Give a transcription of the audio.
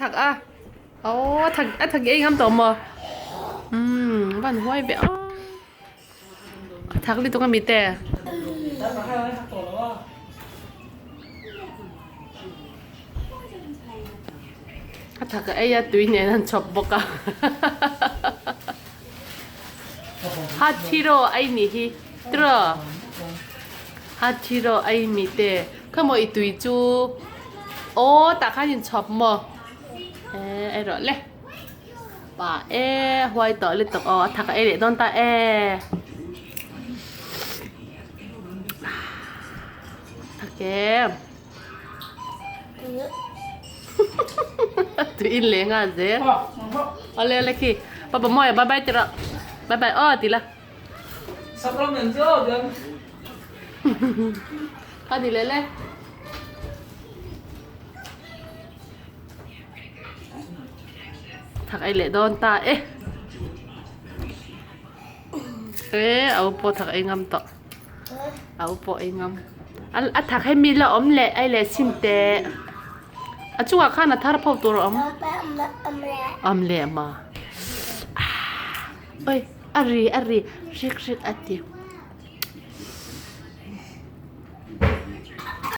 thak a aw a thak a thak ei ngam tawh maw umm van huai ve aw a thak lutuk a mi te. A thak a ei a tui nen an chhawp bawk a Hathiro ai nih hi tiraw Hathiro ai mi te khaw maw i tui chu aw tah khan in chhawp maw eh ei rawh le pa e huai tawh lutuk aw a thak a ei leh dawn ta e. Thak em. Tui in leh nghal zel. Awle awle khi. Papa mawi bye bye ti rawh. Bye bye aw ti la. Sapram nen chu aw dian. Kha ni leh le. Thak ei leh dawn ta e. E au pawh thak ei ngam tawh. Au pawh ei ngam. A thak hei mi la awm leh ei leh chhin teh. A chungah khan a thar pho tur a awm. Awm leh ma. Oi a ri a ri rik rik a ti.